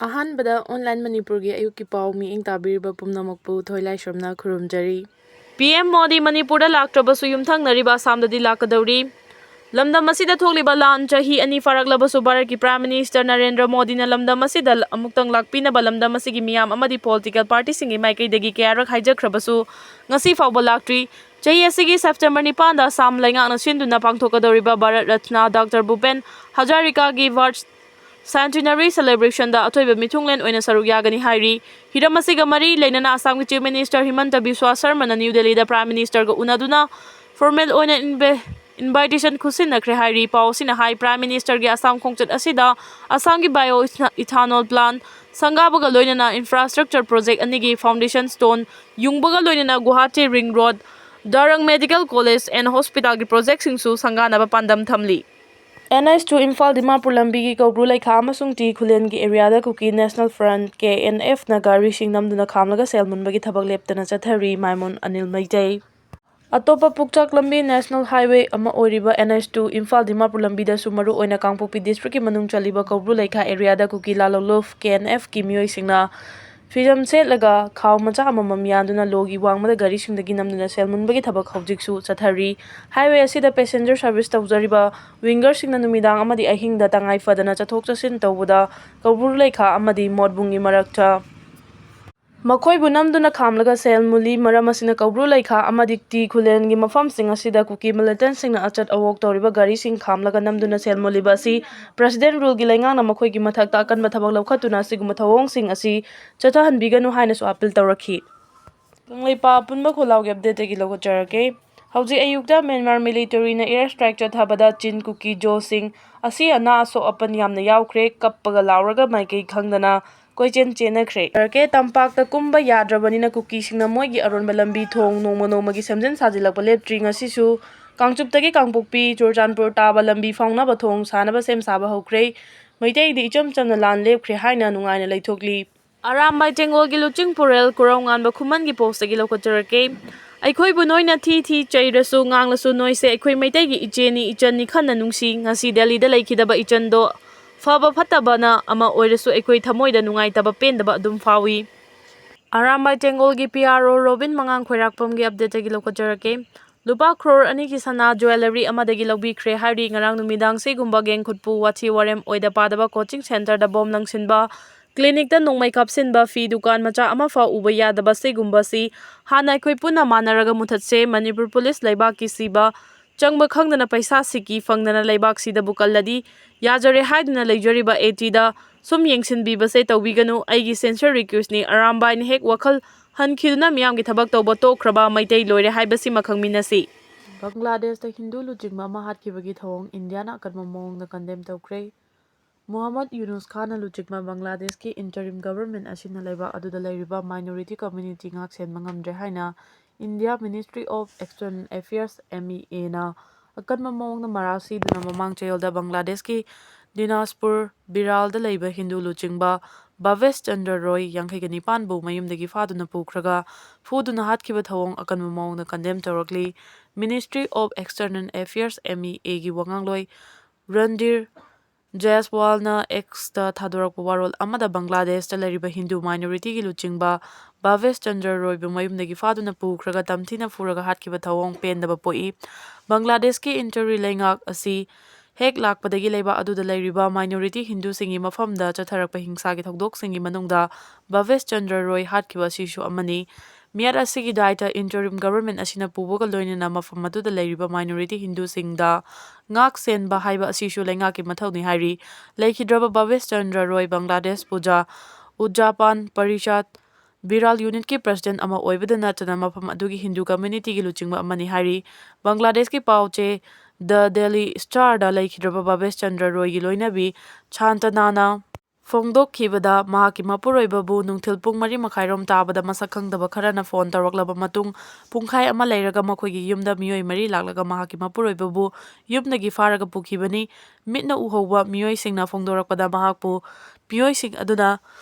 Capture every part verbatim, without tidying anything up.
ꯑꯍꯥꯟꯕꯗ ꯑꯣꯟꯂꯥꯏꯟ ꯃꯅꯤꯄꯨꯔꯒꯤ ꯑꯌꯨꯛꯀꯤ ꯄꯥꯎ ꯃꯤꯠꯌꯦꯡ ꯇꯥꯕꯤꯔꯤꯕ ꯄꯨꯝꯅꯃꯛꯄꯨ ꯊꯣꯏꯂꯥꯏꯁ꯭ꯔꯝꯅ ꯈꯨꯔꯨꯝꯖꯔꯤ꯫ ꯄꯤ ꯑꯦꯝ ꯃꯣꯗꯤ ꯃꯅꯤꯄꯨꯔꯗ ꯂꯥꯛꯇ꯭ꯔꯕꯁꯨ ꯌꯨꯝꯊꯪꯅꯔꯤꯕ ꯑꯁꯥꯝꯗꯗꯤ ꯂꯥꯛꯀꯗꯧꯔꯤ꯫ ꯂꯝꯗꯝ ꯑꯁꯤꯗ ꯊꯣꯛꯂꯤꯕ ꯂꯥꯟ ꯆꯍꯤ ꯑꯅꯤ ꯐꯥꯔꯛꯂꯕꯁꯨ ꯚꯥꯔꯠꯀꯤ Prime Minister ꯅꯔꯦꯟꯗ꯭ꯔ ꯃꯣꯗꯤꯅ ꯂꯝꯗꯝ ꯑꯁꯤꯗ ꯑꯃꯨꯛꯇꯪ ꯂꯥꯛꯄꯤꯅꯕ ꯂꯝꯗꯝ ꯑꯁꯤꯒꯤ ꯃꯤꯌꯥꯝ ꯑꯃꯗꯤ political party ꯁꯤꯡꯒꯤ ꯃꯥꯏꯀꯩꯗꯒꯤ ꯀꯌꯥꯔꯛ ꯍꯥꯏꯖꯈ꯭ꯔꯕꯁꯨ ꯉꯁꯤ ꯐꯥꯎꯕ ꯂꯥꯛꯇ꯭ꯔꯤ꯫ ꯆꯍꯤ ꯑꯁꯤꯒꯤ September ꯅꯤꯄꯥꯟꯗ ꯑꯁꯥꯝ ꯂꯩꯉꯥꯛꯅ ꯁꯤꯟꯗꯨꯅ ꯄꯥꯡꯊꯣꯛꯀꯗꯧꯔꯤꯕ ꯚꯥꯔꯠ ꯔꯠꯅ ꯗꯥꯛꯇꯔ ꯚꯨꯄꯦꯟ ꯍꯖꯥꯔꯤꯀꯥꯒꯤ birth centenary celebrationꯗ ꯑꯊꯣꯏꯕ ꯃꯤꯊꯨꯡꯂꯦꯟ ꯑꯣꯏꯅ ꯁꯔꯨꯛ ꯌꯥꯒꯅꯤ ꯍꯥꯏꯔꯤ꯫ ꯍꯤꯔꯝ ꯑꯁꯤꯒ ꯃꯔꯤ ꯂꯩꯅꯅ ꯑꯁꯥꯝꯒꯤ Chief Minister ꯍꯤꯃꯟꯇ ꯕꯤꯁ꯭ꯋꯥ ꯁꯔꯃꯅ ꯅ꯭ꯌꯨ ꯗꯦꯜꯂꯤꯗ Prime Ministerꯒ ꯎꯅꯗꯨꯅ formal ꯑꯣꯏꯅ invi-, invitation ꯈꯨꯠꯁꯤꯟꯅꯈ꯭ꯔꯦ ꯍꯥꯏꯔꯤ꯫ ꯄꯥꯎ ꯑꯁꯤꯅ ꯍꯥꯏ, Prime Ministerꯒꯤ ꯑꯁꯥꯝ ꯈꯣꯡꯆꯠ ꯑꯁꯤꯗ ꯑꯁꯥꯝꯒꯤ bio ethanol plant ꯁꯪꯒꯥꯕꯒ ꯂꯣꯏꯅꯅ infrastructure project ꯑꯅꯤꯒꯤ foundation stone ꯌꯨꯡꯕꯒ ꯂꯣꯏꯅꯅ Guwahati Ring Road, Darrang Medical College and Hospitalꯒꯤ projectꯁꯤꯡꯁꯨ ꯁꯪꯒꯥꯅꯕ ꯄꯥꯟꯗꯝ ꯊꯝꯂꯤ꯫ N H two Imphal Dimapur ꯂꯝꯕꯤꯒꯤ ꯀꯧꯕ꯭ꯔꯨ ꯂꯩꯈꯥ ꯑꯃꯁꯨꯡ ꯇꯤ ꯈꯨꯂꯦꯟꯒꯤ areaꯗ ꯀꯨꯀꯤ National Front, K N Fꯅ ꯒꯥꯔꯤꯁꯤꯡ ꯅꯝꯗꯨꯅ ꯈꯥꯝꯂꯒ ꯁꯦꯜ ꯃꯨꯟꯕꯒꯤ ꯊꯕꯛ ꯂꯦꯞꯇꯅ ꯆꯠꯊꯔꯤ꯫ ꯃꯥꯏꯃꯣꯟ ꯑꯅꯤꯜ ꯃꯩꯇꯩ꯫ ꯑꯇꯣꯞꯄ ꯄꯨꯛꯆꯥꯛ ꯂꯝꯕꯤ National Highway ꯑꯃ ꯑꯣꯏꯔꯤꯕ N H two Imphal Dimapur ꯂꯝꯕꯤꯗꯁꯨ ꯃꯔꯨꯑꯣꯏꯅ ꯀꯥꯡꯄꯣꯛꯄꯤ districtꯀꯤ ꯃꯅꯨꯡ ꯆꯜꯂꯤꯕ ꯀꯧꯕ꯭ꯔꯨ ꯂꯩꯈꯥ areaꯗ ꯀꯨꯀꯤ ꯂꯥꯂꯣꯂꯨꯞ K N Fꯀꯤ ꯃꯤꯑꯣꯏꯁꯤꯡꯅ ꯐꯤꯖꯝ ꯁꯦꯠꯂꯒ ꯈꯥꯎ ꯃꯆꯥ ꯑꯃꯃꯝ ꯌꯥꯟꯗꯨꯅ ꯂꯣꯒꯤ ꯋꯥꯡꯃꯗ ꯒꯥꯔꯤꯁꯤꯡꯗꯒꯤ ꯅꯝꯗꯨꯅ ꯁꯦꯜ ꯃꯨꯟꯕꯒꯤ ꯊꯕꯛ ꯍꯧꯖꯤꯛꯁꯨ ꯆꯠꯊꯔꯤ꯫ Highway ꯑꯁꯤꯗ passenger service ꯇꯧꯖꯔꯤꯕ wingerꯁꯤꯡꯅ ꯅꯨꯃꯤꯗꯥꯡ ꯑꯃꯗꯤ ꯑꯍꯤꯡꯗ ꯇꯉꯥꯏ ꯐꯗꯅ ꯆꯠꯊꯣꯛ ꯆꯠꯁꯤꯟ ꯇꯧꯕꯗ ꯀꯧꯕ꯭ꯔꯨ ꯂꯩꯈꯥ ꯑꯃꯗꯤ ꯃꯣꯠꯕꯨꯡꯒꯤ ꯃꯔꯛꯇ ꯃꯈꯣꯏꯕꯨ ꯅꯝꯗꯨꯅ ꯈꯥꯝꯂꯒ ꯁꯦꯜ ꯃꯨꯜꯂꯤ꯫ ꯃꯔꯝ ꯑꯁꯤꯅ ꯀꯧꯕ꯭ꯔꯨ ꯂꯩꯈꯥ ꯑꯃꯗꯤ ꯇꯤ ꯈꯨꯂꯦꯟꯒꯤ ꯃꯐꯝꯁꯤꯡ ꯑꯁꯤꯗ ꯀꯨꯀꯤ militantꯁꯤꯡꯅ ꯑꯆꯠ ꯑꯋꯣꯛ ꯇꯧꯔꯤꯕ ꯒꯥꯔꯤꯁꯤꯡ ꯈꯥꯝꯂꯒ ꯅꯝꯗꯨꯅ ꯁꯦꯜ ꯃꯨꯜꯂꯤꯕ ꯑꯁꯤ President ruleꯒꯤ ꯂꯩꯉꯥꯛꯅ ꯃꯈꯣꯏꯒꯤ ꯃꯊꯛꯇ ꯑꯀꯟꯕ ꯊꯕꯛ ꯂꯧꯈꯠꯇꯨꯅ ꯑꯁꯤꯒꯨꯝꯕ ꯊꯧꯑꯣꯡꯁꯤꯡ ꯑꯁꯤ ꯆꯠꯊꯍꯟꯕꯤꯒꯅꯨ ꯍꯥꯏꯅꯁꯨ appeal ꯇꯧꯔꯛꯈꯤ꯫ ꯀꯪꯂꯩꯄꯥꯛ ꯑꯄꯨꯟꯕ ꯈꯣꯜꯂꯥꯎꯒꯤ updateꯇꯒꯤ ꯂꯧꯈꯠꯆꯔꯛꯀꯦ꯫ ꯍꯧꯖꯤꯛ ꯑꯌꯨꯛꯇ ꯃ꯭ꯌꯥꯟꯃꯥꯔ militaryꯅ air strike ꯆꯠꯊꯕꯗ ꯆꯤꯟ ꯀꯨꯀꯤ ꯖꯣꯁꯤꯡ ꯑꯁꯤ ꯑꯅꯥ ꯑꯁꯣꯛ ꯑꯄꯟ ꯌꯥꯝꯅ ꯌꯥꯎꯈ꯭ꯔꯦ꯫ ꯀꯞꯄꯒ ꯂꯥꯎꯔꯒ ꯃꯥꯏꯀꯩ ꯈꯪꯗꯅ ꯀꯣꯏꯆꯦꯟ ꯆꯦꯟꯅꯈ꯭ꯔꯦ꯫ ꯔꯀꯦ ꯇꯝꯄꯥꯛꯇ ꯀꯨꯝꯕ ꯌꯥꯗ꯭ꯔꯕꯅꯤꯅ ꯀꯨꯀꯤꯁꯤꯡꯅ ꯃꯣꯏꯒꯤ ꯑꯔꯣꯟꯕ ꯂꯝꯕꯤ ꯊꯣꯡ ꯅꯣꯡꯃ ꯅꯣꯡꯃꯒꯤ ꯁꯦꯝꯖꯤꯟ ꯁꯥꯖꯤꯜꯂꯛꯄ ꯂꯦꯞꯇ꯭ꯔꯤ꯫ ꯉꯁꯤꯁꯨ ꯀꯥꯡꯆꯨꯞꯇꯒꯤ ꯀꯥꯡꯄꯣꯛꯄꯤ, ꯆꯨꯔꯆꯥꯟꯄꯨꯔ ꯇꯥꯕ ꯂꯝꯕꯤ ꯐꯥꯎꯅꯕ ꯊꯣꯡ ꯁꯥꯅꯕ ꯁꯦꯝ ꯁꯥꯕ ꯍꯧꯈ꯭ꯔꯦ꯫ ꯃꯩꯇꯩꯗꯤ ꯏꯆꯝ ꯆꯝꯅ ꯂꯥꯟ ꯂꯦꯞꯈ꯭ꯔꯦ ꯍꯥꯏꯅ ꯅꯨꯡꯉꯥꯏꯅ ꯂꯩꯊꯣꯛꯂꯤ꯫ ꯑꯔꯥꯝꯕꯥꯏ ꯇꯦꯡꯒꯣꯜꯒꯤ ꯂꯨꯆꯤꯡ ꯄꯨꯔꯦꯜ ꯀꯨꯔꯧꯉꯥꯟꯕ ꯈꯨꯃꯟꯒꯤ postꯇꯒꯤ ꯂꯧꯈꯠꯆꯔꯛꯀꯦ꯫ ꯑꯩꯈꯣꯏꯕꯨ ꯅꯣꯏꯅ ꯊꯤ ꯊꯤ ꯆꯩꯔꯁꯨ ꯉꯥꯡꯂꯁꯨ ꯅꯣꯏꯁꯦ ꯑꯩꯈꯣꯏ ꯃꯩꯇꯩꯒꯤ ꯏꯆꯦꯅꯤ, ꯏꯆꯟꯅꯤ ꯈꯟꯅ ꯅꯨꯡꯁꯤ꯫ ꯉꯁꯤ ꯗꯦꯜꯂꯤꯗ ꯂꯩꯈꯤꯗꯕ ꯏꯆꯟꯗꯣ ꯐꯕ ꯐꯠꯇꯕꯅ ꯑꯃ ꯑꯣꯏꯔꯁꯨ ꯑꯩꯈꯣꯏ ꯊꯃꯣꯏꯗ ꯅꯨꯡꯉꯥꯏꯇꯕ ꯄꯦꯟꯗꯕ ꯑꯗꯨꯝ ꯐꯥꯎꯏ꯫ ꯑꯔꯥꯝꯕꯥꯏ ꯇꯦꯡꯒꯣꯜꯒꯤ P R O ꯔꯣꯕꯤꯟ ꯃꯉꯥꯡ ꯈꯣꯏꯔꯥꯛꯄꯝꯒꯤ updateꯇꯒꯤ ꯂꯧꯈꯠꯆꯔꯛꯀꯦ꯫ ꯂꯨꯄꯥ ꯀ꯭ꯔꯣꯔ ꯑꯅꯤꯒꯤ ꯁꯅꯥ jewellery ꯑꯃꯗꯒꯤ ꯂꯧꯕꯤꯈ꯭ꯔꯦ ꯍꯥꯏꯔꯤ꯫ ꯉꯔꯥꯡ ꯅꯨꯃꯤꯗꯥꯡ ꯁꯤꯒꯨꯝꯕ ꯒꯦꯡ ꯈꯨꯠꯄꯨ ꯋꯥꯊꯤ ꯋꯥꯔꯦꯝ ꯑꯣꯏꯗ ꯄꯥꯗꯕ coaching centreꯗ bomb ꯂꯪꯁꯤꯟꯕ, clinicꯇ ꯅꯣꯡꯃꯩ ꯀꯥꯞꯁꯤꯟꯕ, ꯐꯤ ꯗꯨꯀꯥꯟ ꯃꯆꯥ ꯑꯃ ꯐꯥꯎ ꯎꯕ ꯌꯥꯗꯕ ꯁꯤꯒꯨꯝꯕꯁꯤ ꯍꯥꯟꯅ ꯑꯩꯈꯣꯏ ꯄꯨꯟꯅ ꯃꯥꯟꯅꯔꯒ ꯃꯨꯊꯠꯁꯦ꯫ ꯃꯅꯤꯄꯨꯔ ꯄꯨꯂꯤꯁ ꯂꯩꯕꯥꯛꯀꯤ ꯁꯤꯕ ꯆꯪꯕ ꯈꯪꯗꯅ ꯄꯩꯁꯥ ꯁꯤꯀꯤ ꯐꯪꯗꯅ ꯂꯩꯕꯥꯛꯁꯤꯗꯕꯨ ꯀꯜꯂꯗꯤ ꯌꯥꯖꯔꯦ ꯍꯥꯏꯗꯨꯅ ꯂꯩꯖꯔꯤꯕ ATꯗ ꯁꯨꯝ ꯌꯦꯡꯁꯤꯟꯕꯤꯕꯁꯦ ꯇꯧꯕꯤꯒꯅꯨ꯫ ꯑꯩꯒꯤ sincere requestꯅꯤ꯫ ꯑꯔꯥꯝꯕꯥꯏꯅ ꯍꯦꯛ ꯋꯥꯈꯜ ꯍꯟꯈꯤꯗꯨꯅ ꯃꯤꯌꯥꯝꯒꯤ ꯊꯕꯛ ꯇꯧꯕ ꯇꯣꯛꯈ꯭ꯔꯕ ꯃꯩꯇꯩ ꯂꯣꯏꯔꯦ ꯍꯥꯏꯕꯁꯤꯃ ꯈꯪꯃꯤꯟꯅꯁꯤ꯫ ꯕꯪꯒ꯭ꯂꯥꯗꯦꯁꯇ ꯍꯤꯟꯗꯨ ꯂꯨꯆꯤꯡꯕ ꯑꯃ ꯍꯥꯠꯈꯤꯕꯒꯤ ꯊꯧꯑꯣꯡ ꯏꯟꯗꯤꯌꯥꯅ ꯑꯀꯟꯕ ꯃꯑꯣꯡꯗ condemn ꯇꯧꯈ꯭ꯔꯦ꯫ ꯃꯨꯍꯝꯃꯗ ꯌꯨꯅꯨꯁ ꯈꯥꯟꯅ ꯂꯨꯆꯤꯡꯕ ꯕꯪꯒ꯭ꯂꯥꯗꯦꯁꯀꯤ interim government ꯑꯁꯤꯅ ꯂꯩꯕꯥꯛ ꯑꯗꯨꯗ ꯂꯩꯔꯤꯕ minority community ꯉꯥꯛꯁꯦꯟꯕ ꯉꯝꯗ꯭ꯔꯦ ꯍꯥꯏꯅ India Ministry of External Affairs, MEAꯅ ꯑꯀꯟꯕ ꯃꯑꯣꯡꯗ ꯃꯔꯥꯜ ꯁꯤꯗꯨꯅ ꯃꯃꯥꯡ ꯆꯌꯣꯜꯗ ꯕꯪꯒ꯭ꯂꯥꯗꯦꯁꯀꯤ ꯗꯤꯅꯥꯖꯄꯨꯔ ꯕꯤꯔꯥꯜꯗ ꯂꯩꯕ ꯍꯤꯟꯗꯨ ꯂꯨꯆꯤꯡꯕ ꯚꯥꯕꯦꯁ ꯆꯟꯗ꯭ꯔ ꯔꯣꯏ ꯌꯥꯡꯈꯩꯒ ꯅꯤꯄꯥꯟꯕꯨ ꯃꯌꯨꯝꯗꯒꯤ ꯐꯥꯗꯨꯅ ꯄꯨꯈ꯭ꯔꯒ ꯐꯨꯗꯨꯅ ꯍꯥꯠꯈꯤꯕ ꯊꯧꯑꯣꯡ ꯑꯀꯟꯕ ꯃꯑꯣꯡꯗ condemn ꯇꯧꯔꯛꯂꯤ꯫ Ministry of External Affairs, MEAꯒꯤ ꯋꯥꯉꯥꯡꯂꯣꯏ Randhir ꯖꯌꯁꯋꯥꯜꯅ Xꯇ ꯊꯥꯗꯣꯔꯛꯄ ꯋꯥꯔꯣꯜ ꯑꯃꯗ ꯕꯪꯒ꯭ꯂꯥꯗꯦꯁꯇ ꯂꯩꯔꯤꯕ ꯍꯤꯟꯗꯨ minorityꯒꯤ ꯂꯨꯆꯤꯡꯕ ꯚꯥꯕꯦꯁ ꯆꯟꯗ꯭ꯔ ꯔꯣꯏꯕꯨ ꯃꯌꯨꯝꯗꯒꯤ ꯐꯥꯗꯨꯅ ꯄꯨꯈ꯭ꯔꯒ ꯇꯝꯊꯤꯅ ꯐꯨꯔꯒ ꯍꯥꯠꯈꯤꯕ ꯊꯧꯑꯣꯡ ꯄꯦꯟꯗꯕ ꯄꯣꯛꯏ꯫ ꯕꯪꯒ꯭ꯂꯥꯗꯦꯁꯀꯤ interim ꯂꯩꯉꯥꯛ ꯑꯁꯤ ꯍꯦꯛ ꯂꯥꯛꯄꯗꯒꯤ ꯂꯩꯕꯥꯛ ꯑꯗꯨꯗ ꯂꯩꯔꯤꯕ minority ꯍꯤꯟꯗꯨꯁꯤꯡꯒꯤ ꯃꯐꯝꯗ ꯆꯠꯊꯔꯛꯄ ꯍꯤꯡꯁꯥꯒꯤ ꯊꯧꯗꯣꯛꯁꯤꯡꯒꯤ ꯃꯅꯨꯡꯗ ꯚꯥꯕꯦꯁ ꯆꯟꯗ꯭ꯔ ꯔꯣꯏ ꯍꯥꯠꯈꯤꯕ ꯑꯁꯤꯁꯨ ꯑꯃꯅꯤ꯫ ꯃꯤꯌꯥꯠ ꯑꯁꯤꯒꯤ ꯗꯥꯏꯇ interim government ꯑꯁꯤꯅ ꯄꯨꯕꯒ ꯂꯣꯏꯅꯅ ꯃꯐꯝ ꯑꯗꯨꯗ ꯂꯩꯔꯤꯕ minority ꯍꯤꯟꯗꯨꯁꯤꯡꯗ ꯉꯥꯛ ꯁꯦꯟꯕ ꯍꯥꯏꯕ ꯑꯁꯤꯁꯨ ꯂꯩꯉꯥꯛꯀꯤ ꯃꯊꯧꯅꯤ ꯍꯥꯏꯔꯤ꯫ ꯂꯩꯈꯤꯗ꯭ꯔꯕ ꯚꯥꯕꯦꯁ ꯆꯟꯗ꯭ꯔ ꯔꯣꯏ ꯕꯪꯒ꯭ꯂꯥꯗꯦꯁ ꯄꯨꯖꯥ ꯎꯗꯖꯥꯄꯥꯟ ꯄꯔꯤꯁꯥꯗ ꯕꯤꯔꯥꯜ unitꯀꯤ president ꯑꯃ ꯑꯣꯏꯕꯗ ꯅꯠꯇꯅ ꯃꯐꯝ ꯑꯗꯨꯒꯤ ꯍꯤꯟꯗꯨ communityꯒꯤ ꯂꯨꯆꯤꯡꯕ ꯑꯃꯅꯤ ꯍꯥꯏꯔꯤ꯫ ꯕꯪꯒ꯭ꯂꯥꯗꯦꯁꯀꯤ ꯄꯥꯎ ꯆꯦ The Daily Starꯗ ꯂꯩꯈꯤꯗ꯭ꯔꯕ ꯚꯥꯕꯦꯁ ꯆꯟꯗ꯭ꯔ ꯔꯣꯏꯒꯤ ꯂꯣꯏꯅꯕꯤ ꯁꯥꯟꯇꯅꯥꯅ ꯐꯣꯡꯗꯣꯛꯈꯤꯕꯗ, ꯃꯍꯥꯛꯀꯤ ꯃꯄꯨꯔꯣꯏꯕꯕꯨ ꯅꯨꯡꯊꯤꯜ ꯄꯨꯡ ꯃꯔꯤ ꯃꯈꯥꯏꯔꯣꯝ ꯇꯥꯕꯗ ꯃꯁꯛ ꯈꯪꯗꯕ ꯈꯔꯅ phone ꯇꯧꯔꯛꯂꯕ ꯃꯇꯨꯡ, ꯄꯨꯡꯈꯥꯏ ꯑꯃ ꯂꯩꯔꯒ ꯃꯈꯣꯏꯒꯤ ꯌꯨꯝꯗ ꯃꯤꯑꯣꯏ ꯃꯔꯤ ꯂꯥꯛꯂꯒ ꯃꯍꯥꯛꯀꯤ ꯃꯄꯨꯔꯣꯏꯕꯕꯨ ꯌꯨꯝꯗꯒꯤ ꯐꯥꯔꯒ ꯄꯨꯈꯤꯕꯅꯤ꯫ ꯃꯤꯠꯅ ꯎꯍꯧꯕ ꯃꯤꯑꯣꯏꯁꯤꯡꯅ ꯐꯣꯡꯗꯣꯔꯛꯄꯗ, ꯃꯍꯥꯛꯄꯨ, ꯃꯤꯑꯣꯏꯁꯤꯡ ꯑꯗꯨꯅ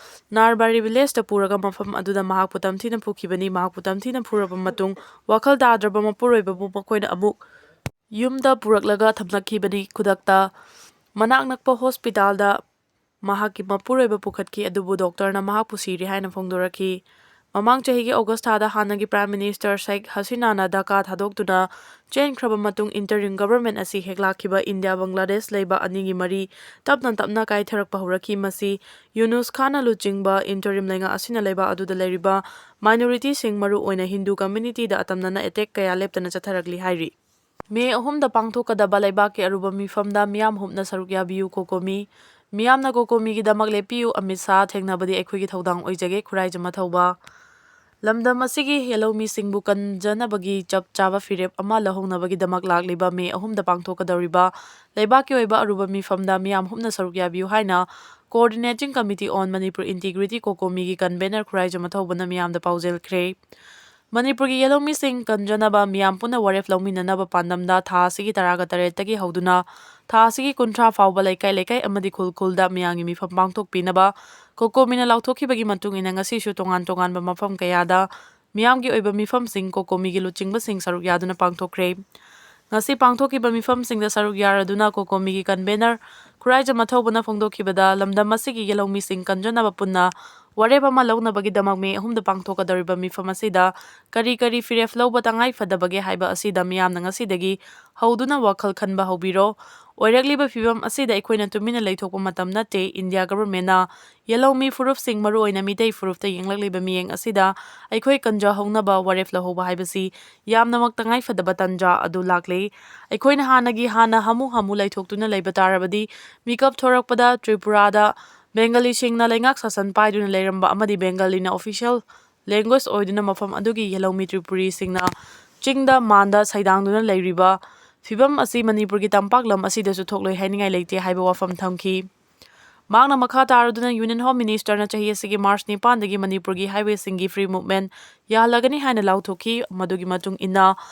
ꯅꯥꯔꯕꯥꯔꯤ villageꯇ ꯄꯨꯔꯒ ꯃꯐꯝ ꯑꯗꯨꯗ ꯃꯍꯥꯛꯄꯨ ꯇꯝꯊꯤꯅ ꯐꯨꯈꯤꯕꯅꯤ꯫ ꯃꯍꯥꯛꯄꯨ ꯇꯝꯊꯤꯅ ꯐꯨꯔꯕ ꯃꯇꯨꯡ, ꯋꯥꯈꯜ ꯇꯥꯗ꯭ꯔꯕ ꯃꯄꯨꯔꯣꯏꯕꯕꯨ ꯃꯈꯣꯏꯅ ꯑꯃꯨꯛ ꯌꯨꯝꯗ ꯄꯨꯔꯛꯂꯒ ꯊꯝꯂꯛꯈꯤꯕꯅꯤ꯫ ꯈꯨꯗꯛꯇ ꯃꯅꯥꯛ ꯅꯛꯄ ꯍꯣꯁꯄꯤꯇꯥꯜꯗ ꯃꯍꯥꯛꯀꯤ ꯃꯄꯨꯔꯣꯏꯕ ꯄꯨꯈꯠꯈꯤ, ꯑꯗꯨꯕꯨ ꯗꯣꯛꯇꯔꯅ ꯃꯍꯥꯛꯄꯨ ꯁꯤꯔꯦ ꯍꯥꯏꯅ ꯐꯣꯡꯗꯣꯔꯛꯈꯤ꯫ ꯃꯃꯥꯡ ꯆꯍꯤꯒꯤ ꯑꯣꯒꯁ ꯊꯥꯗ ꯍꯥꯟꯅꯒꯤ ꯄ꯭ꯔꯥꯏꯝ ꯃꯤꯅꯤꯁꯇꯔ ꯁꯦꯈ ꯍꯁꯤꯅꯥꯅ ꯙꯥꯀꯥ ꯊꯥꯗꯣꯛꯇꯨꯅ ꯆꯦꯟꯈ꯭ꯔꯕ ꯃꯇꯨꯡ, ꯏꯟꯇꯔꯤꯝ ꯒꯚꯔꯟꯃꯦꯟꯠ ꯑꯁꯤ ꯍꯦꯛꯂꯥꯛꯈꯤꯕ ꯏꯟꯗꯤꯌꯥ ꯕꯪꯒ꯭ꯂꯥꯗꯦꯁ ꯂꯩꯕ ꯑꯅꯤꯒꯤ ꯃꯔꯤ ꯇꯞꯅ ꯇꯞꯅ ꯀꯥꯏꯊꯔꯛꯄ ꯍꯧꯔꯛꯈꯤ꯫ ꯃꯁꯤ ꯌꯨꯅꯨꯁ ꯈꯥꯟꯅ ꯂꯨꯆꯤꯡꯕ ꯏꯟꯇꯔꯤꯝ ꯂꯩꯉꯥꯛ ꯑꯁꯤꯅ ꯂꯩꯕꯥꯛ ꯑꯗꯨꯗ ꯂꯩꯔꯤꯕ ꯃꯥꯏꯅꯣꯔꯤꯇꯤꯁꯤꯡ, ꯃꯔꯨ ꯑꯣꯏꯅ ꯍꯤꯟꯗꯨ ꯀꯝꯃ꯭ꯌꯨꯅꯤꯇꯤꯗ ꯑꯇꯝꯅꯅ ꯑꯦꯇꯦꯛ ꯀꯌꯥ ꯂꯦꯞꯇꯅ ꯆꯠꯊꯔꯛꯂꯤ ꯍꯥꯏꯔꯤ꯫ ꯃꯦ ꯑꯍꯨꯝꯗ ꯄꯥꯡꯊꯣꯛꯀꯗꯕ ꯂꯩꯕꯥꯛꯀꯤ ꯑꯔꯨꯕ ꯃꯤꯐꯝꯗ ꯃꯤꯌꯥꯝ ꯍꯨꯞꯅ ꯁꯔꯨꯛ ꯌꯥꯕꯤꯌꯨ, ꯀꯣꯀꯣꯃꯤ꯫ ꯃꯤꯌꯥꯝꯅ ꯀꯣꯀꯣꯃꯤꯒꯤꯗꯃꯛ ꯂꯦꯞꯄꯤꯌꯨ, ꯑꯃꯤꯠ ꯁꯥꯍ ꯊꯦꯡꯅꯕꯗꯤ ꯑꯩꯈꯣꯏꯒꯤ ꯊꯧꯗꯥꯡ ꯑꯣꯏꯖꯒꯦ, ꯈꯨꯔꯥꯏꯖꯝ ꯑꯊꯧꯕ꯫ ꯂꯝꯗꯝ ꯑꯁꯤꯒꯤ ꯌꯦꯜꯍꯧꯃꯤꯁꯤꯡꯕꯨ ꯀꯟꯖꯅꯕꯒꯤ ꯆꯞ ꯆꯥꯕ ꯐꯤꯔꯦꯞ ꯑꯃ ꯂꯧꯍꯧꯅꯕꯒꯤꯗꯃꯛ ꯂꯥꯛꯂꯤꯕ ꯃꯦ ꯑꯍꯨꯝꯗ ꯄꯥꯡꯊꯣꯛꯀꯗꯧꯔꯤꯕ ꯂꯩꯕꯥꯛꯀꯤ ꯑꯣꯏꯕ ꯑꯔꯨꯕ ꯃꯤꯐꯝꯗ ꯃꯤꯌꯥꯝ ꯍꯨꯞꯅ ꯁꯔꯨꯛ ꯌꯥꯕꯤꯌꯨ ꯍꯥꯏꯅ Coordinating Committee on Manipur Integrity, ꯀꯣꯀꯣꯃꯤꯒꯤ ꯀꯟꯚꯦꯅꯔ ꯈꯨꯔꯥꯏꯖꯝ ꯑꯊꯧꯕꯅ ꯃꯤꯌꯥꯝꯗ ꯄꯥꯎꯖꯦꯜꯈ꯭ꯔꯦ꯫ ꯃꯅꯤꯄꯨꯔꯒꯤ ꯌꯦꯜꯍꯧꯃꯤꯁꯤꯡ ꯀꯟꯖꯅꯕ ꯃꯤꯌꯥꯝ ꯄꯨꯟꯅ ꯋꯥꯔꯦꯞ ꯂꯧꯃꯤꯟꯅꯅꯕ ꯄꯥꯟꯗꯝꯗ ꯊꯥ ꯑꯁꯤꯒꯤ ꯇꯔꯥꯒ ꯇꯔꯦꯠꯇꯒꯤ ꯍꯧꯗꯨꯅ ꯊꯥ ꯑꯁꯤꯒꯤ ꯀꯨꯟꯊ꯭ꯔꯥ ꯐꯥꯎꯕ ꯂꯩꯀꯥꯏ ꯂꯩꯀꯥꯏ ꯑꯃꯗꯤ ꯈꯨꯜ ꯈꯨꯜꯗ ꯃꯤꯌꯥꯝꯒꯤ ꯃꯤꯐꯝ ꯄꯥꯡꯊꯣꯛꯄꯤꯅꯕ ꯀꯣꯀꯣꯃꯤꯅ ꯂꯥꯎꯊꯣꯛꯈꯤꯕꯒꯤ ꯃꯇꯨꯡ ꯏꯟꯅ, ꯉꯁꯤꯁꯨ ꯇꯣꯉꯥꯟ ꯇꯣꯉꯥꯟꯕ ꯃꯐꯝ ꯀꯌꯥꯗ ꯃꯤꯌꯥꯝꯒꯤ ꯑꯣꯏꯕ ꯃꯤꯐꯝꯁꯤꯡ, ꯀꯣꯀꯣꯃꯤꯒꯤ ꯂꯨꯆꯤꯡꯕꯁꯤꯡ ꯁꯔꯨꯛ ꯌꯥꯗꯨꯅ ꯄꯥꯡꯊꯣꯛꯈ꯭ꯔꯦ꯫ ꯉꯁꯤ ꯄꯥꯡꯊꯣꯛꯈꯤꯕ ꯃꯤꯐꯝꯁꯤꯡꯗ ꯁꯔꯨꯛ ꯌꯥꯔꯗꯨꯅ ꯀꯣꯀꯣꯃꯤꯒꯤ ꯀꯟꯚꯦꯅꯔ ꯈꯨꯔꯥꯏꯖꯝ ꯑꯊꯧꯕꯅ ꯐꯣꯡꯗꯣꯛꯈꯤꯕꯗ, ꯂꯝꯗꯝ ꯑꯁꯤꯒꯤ ꯌꯦꯜꯍꯧꯃꯤꯁꯤꯡ ꯀꯟꯖꯅꯕ ꯄꯨꯟꯅ ꯋꯥꯔꯦꯞ ꯑꯃ ꯂꯧꯅꯕꯒꯤꯗꯃꯛ ꯃꯦ ꯑꯍꯨꯝꯗ ꯄꯥꯡꯊꯣꯛꯀꯗꯧꯔꯤꯕ ꯃꯤꯐꯝ ꯑꯁꯤꯗ ꯀꯔꯤ ꯀꯔꯤ ꯐꯤꯔꯦꯞ ꯂꯧꯕ ꯇꯉꯥꯏ ꯐꯗꯕꯒꯦ ꯍꯥꯏꯕ ꯑꯁꯤꯗ ꯃꯤꯌꯥꯝꯅ ꯉꯁꯤꯗꯒꯤ ꯍꯧꯗꯨꯅ ꯋꯥꯈꯜ ꯈꯟꯕ ꯍꯧꯕꯤꯔꯣ꯫ ꯑꯣꯏꯔꯛꯂꯤꯕ ꯐꯤꯕꯝ ꯑꯁꯤꯗ ꯑꯩꯈꯣꯏꯅ ꯇꯨꯃꯤꯟꯅ ꯂꯩꯊꯣꯛꯄ ꯃꯇꯝ ꯅꯠꯇꯦ꯫ ꯏꯟꯗꯤꯌꯥ ꯒꯚꯔꯟꯃꯦꯟꯠꯅ ꯌꯦꯜꯍꯧꯃꯤ ꯐꯨꯔꯨꯞꯁꯤꯡ, ꯃꯔꯨꯑꯣꯏꯅ ꯃꯤꯇꯩ ꯐꯨꯔꯨꯞꯇ ꯌꯦꯡꯂꯛꯂꯤꯕ ꯃꯤꯠꯌꯦꯡ ꯑꯁꯤꯗ ꯑꯩꯈꯣꯏ ꯀꯟꯖꯍꯧꯅꯕ ꯋꯥꯔꯦꯞ ꯂꯧꯍꯧꯕ ꯍꯥꯏꯕꯁꯤ ꯌꯥꯝꯅꯃꯛ ꯇꯉꯥꯏꯐꯗꯕ ꯇꯥꯟꯖꯥ ꯑꯗꯨ ꯂꯥꯛꯂꯦ꯫ ꯑꯩꯈꯣꯏꯅ ꯍꯥꯟꯅꯒꯤ ꯍꯥꯟꯅ ꯍꯥꯃꯨ ꯍꯥꯃꯨ ꯂꯩꯊꯣꯛꯇꯨꯅ ꯂꯩꯕ ꯇꯥꯔꯕꯗꯤ, ꯃꯤꯀꯞ ꯊꯣꯔꯛꯄꯗ ꯇ꯭ꯔꯤꯄꯨꯔꯥꯗ ꯕꯦꯡꯒꯥꯂꯤꯁꯤꯡꯅ ꯂꯩꯉꯥꯛ ꯁꯥꯁꯟ ꯄꯥꯏꯗꯨꯅ ꯂꯩꯔꯝꯕ ꯑꯃꯗꯤ ꯕꯦꯡꯒꯥꯂꯤꯅ official language ꯑꯣꯏꯗꯨꯅ ꯃꯐꯝ ꯑꯗꯨꯒꯤ ꯌꯦꯜꯍꯧꯃꯤ ꯇ꯭ꯔꯤꯄꯨꯔꯤꯁꯤꯡꯅ ꯆꯤꯡꯗ ꯃꯥꯟꯗ ꯁꯩꯗꯥꯡꯗꯨꯅ ꯂꯩꯔꯤꯕ ꯐꯤꯕꯝ ꯑꯁꯤ ꯃꯅꯤꯄꯨꯔꯒꯤ ꯇꯝꯄꯥꯛ ꯂꯝ ꯑꯁꯤꯗꯁꯨ ꯊꯣꯛꯂꯣꯏ ꯍꯥꯏꯅꯤꯡꯉꯥꯏ ꯂꯩꯇꯦ ꯍꯥꯏꯕ ꯋꯥꯐꯝ ꯊꯝꯈꯤ꯫ ꯃꯍꯥꯛꯅ ꯃꯈꯥ ꯇꯥꯔꯗꯨꯅ Union Home Minister ꯅ ꯆꯍꯤ ꯑꯁꯤꯒꯤ ꯃꯥꯔꯆ ꯅꯤꯄꯥꯟꯗꯒꯤ ꯃꯅꯤꯄꯨꯔꯒꯤ highway ꯁꯤꯡꯒꯤ free movement ꯌꯥꯍꯜꯂꯒꯅꯤ ꯍꯥꯏꯅ ꯂꯥꯎꯊꯣꯛꯈꯤ꯫ ꯃꯗꯨꯒꯤ ꯃꯇꯨꯡ ꯏꯟꯅ